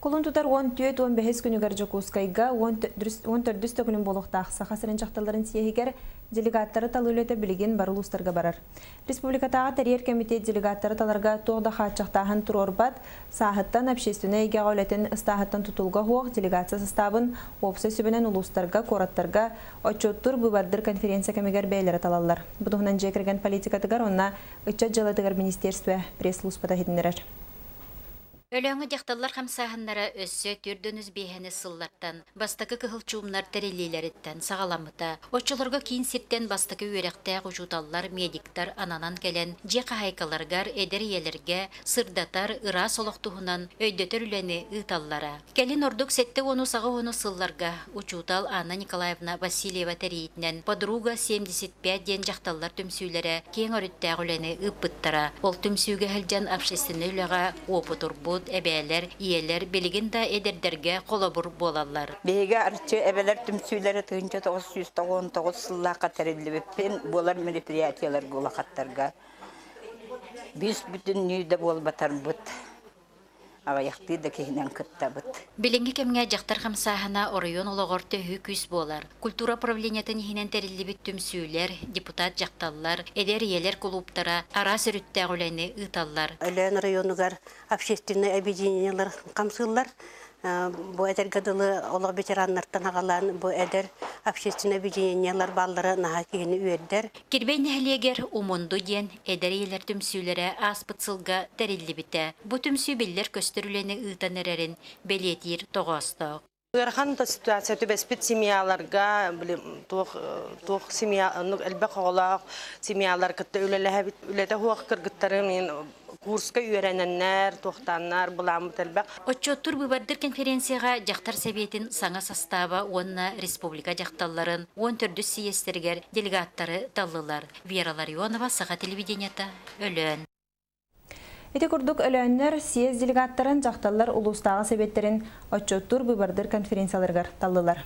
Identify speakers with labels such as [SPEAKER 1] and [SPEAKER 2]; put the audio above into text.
[SPEAKER 1] Кулун тутар 14-15 күнүгэр Дьокуускайга 14 төгүлүн буолуохтаах Саха сирин дьахталларын съеһигэр делегаттары талыы үлэтэ билигин бары улуустарга барар. Республикатааҕы тэрийэр кэмитиэт делегаттары таларга туох да хааччахтааһын туруорбат, сааһыттан общественнай эйгэҕэ үлэтин ыстааһыттан тутулуга суох делегация састаабын уопсай сүбэнэн улуустарга, куораттарга отчуоттуур быыбардыр конференция кэмигэр бэйэлэрэ талаллар. Бу туһунан дьиэ кэргэн политикатыгар уонна ыччат дьыалатыгар министиэрствэ пресс-службата иһитиннэрэр.
[SPEAKER 2] Өлөөҥҥө дьахталлар хамсааһыннара өссө төрдүнүс биэһэни сыллартан бастакы кыһыл чуумнар тэриллиилэриттэн саҕаламмыта. Оччолорго киин сиртэн бастакы үөрэхтээх учууталлар, медиктар ананан кэлэн дьиэ хаһаайкаларыгар, эдэр ийэлэргэ сырдатар, ыраас олох туһунан өйдөтөр үлэни ыыталлара. Кэлин ордук 70 аҕыс сылларга учуутал Анна Николаевна Васильева тэрийиитинэн «Подруга 75» диэн дьахталлар түмсүүлэрэ киэҥ өрүттээх үлэни ыыппыттара. Ол түмсүүгэ сылдьан общественнай үлэҕэ уопутурбут эбээлэр, ийэлэр билигин да эдэрдэргэ холобур буолаллар.
[SPEAKER 3] Биһиги Арчы эбэлэр түмсүүлэрэ 1999 сыллаахха тэриллибиппин буолар мероприятиеларга улахаттарга бүүс бүтүннүү да буолбатарбыт аҕыйахтыы да киһинэн кыттабыт.
[SPEAKER 2] Билиҥҥи кэмҥэ дьахтар хамсааһына оройуон олоҕор төһүү күүс буолар. Культура управлениетын иһинэн тэриллибит түмсүүлэр, депутат дьахталлар, эдэр ийэлэр кулууптара араас өрүттээх үлэни ыыталлар.
[SPEAKER 4] Өлөөн районугар общественнай объединениелар хамсыыллар. Бу эдэргэ дылы олох ветераннартан аҕалаан бу эдэр общественнай объединениелар бааллара наһаа киһини үөрдэр.
[SPEAKER 2] Кирбэй нэһилиэгэр Умунду диэн эдэр ийэлэр түмсүүлэрэ ааспыт сылга тэриллибитэ. Бу түмсүү биллэр-көстөр үлэни ыытан эрэрин бэлиэтиир тоҕоостоох.
[SPEAKER 5] Ыарахан да ситуация түбэспит семьяларга, туох туох семья элбэх оҕолоох семьялар кытта үлэлэһэбит. Үлэтэ суох кыргыттары мин курска үөрэнэннэр, туохтааннар былааммыт элбэх.
[SPEAKER 2] Отчуоттуур быыбардыр конференцияҕа дьахтар сэбиэтин саҥа састааба уонна республика дьахталларын 14 сийиэстэригэр делегаттары таллылар. Вера Ларионова, Саха телевидениета, Өлөөн.
[SPEAKER 1] Ити курдук Өлөөннөр съезд делегаттарын дьахталлар улуустааҕы сэбиэттэрин отчуоттуур быыбардыр конференцияларыгар таллылар.